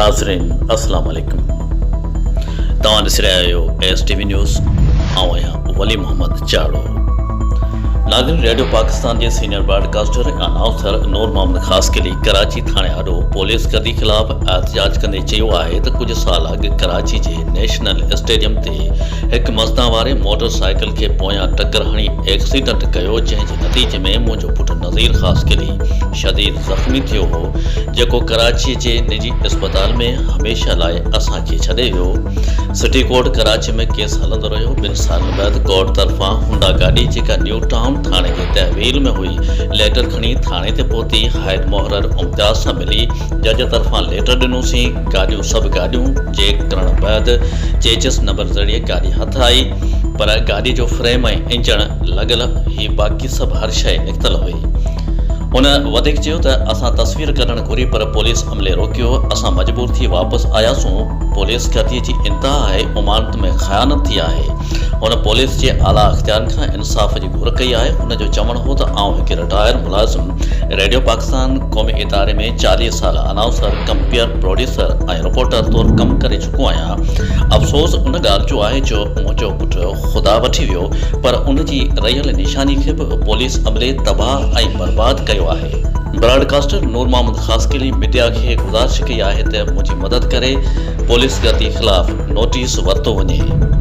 ناظرين السلام عليڪم توهان ڏسي رهيا آهيو ايس ٽي وي نيوز آئون آهيان ولي محمد چاڙو ناظرين ريڊيو پاڪستان جي senior broadcaster ۽ announcer Noor Muhammad Khaskheli Karachi ٿاڻي آڏو پوليس گردي خلاف احتجاج ڪندي چيو آهي ته ڪجهه سال اڳ ڪراچي جي نيشنل اسٽيڊيم تي هڪ مزدا واري موٽر سائيڪل کي پويان ٽڪر هڻي ايڪسيڊنٽ ڪيو جنهن جي نتيجي ۾ منهنجو پٽ نذير خاصخيلي شديد زخمي ٿيو هو جيڪو ڪراچي جي نجي اسپتال ۾ هميشه لاء اسان کي ڇڏي ويو. سٽي ڪورٽ ڪراچي ۾ ڪيس هلندو رهيو ٻن سالن بعد ڪورٽ طرفان هونڊا گاڏي جيڪا نيو ٽائون ٿاڻي جي تحويل ۾ هئي ليٽر کڻي ٿاڻي تي پهتي هيڊ محرر امتياز سان ملي جج طرفان ليٽر ڏنوسين گاڏيون سڀ گاڏيون چيڪ ڪرڻ بعد چيچس نمبر ذريعي گاڏي هٿ آئي پر گاڏي جو فريم ۽ انجڻ لڳل هئي باقي سڀ هر شيء نڪتل هئي. هن وڌيڪ چيو ته اسان تصوير ڪڍڻ گهري پر پوليس عملي روڪيو، اسان مجبور ٿي واپس آياسون، پوليس گردي جي انتها آهي، امانت ۾ خيانت ٿي آهي. هن پوليس جي اعليٰ اختيارين کان انصاف جي گهر ڪئي آهي. هن جو چوڻ هو ته آئون هڪ رٽائر ملازم، ريڊيو پاڪستان قومي اداري ۾ 40 سال انائونسر، ڪمپيئر، پروڊيوسر ۽ رپورٽر طور ڪم ڪري چڪو آهيان، افسوس ان ڳالهه جو آهي جو منهنجو پٽ خدا وٺي ويو پر ان جي رهيل نشاني کي به پوليس عملي تباهه ۽ برباد ڪيو آهي. براڊ ڪاسٽر نور محمد خاصخيلي ميڊيا کي گذارش ڪئي آهي ته منهنجي مدد ڪري پوليس گردي خلاف نوٽيس ورتو وڃي.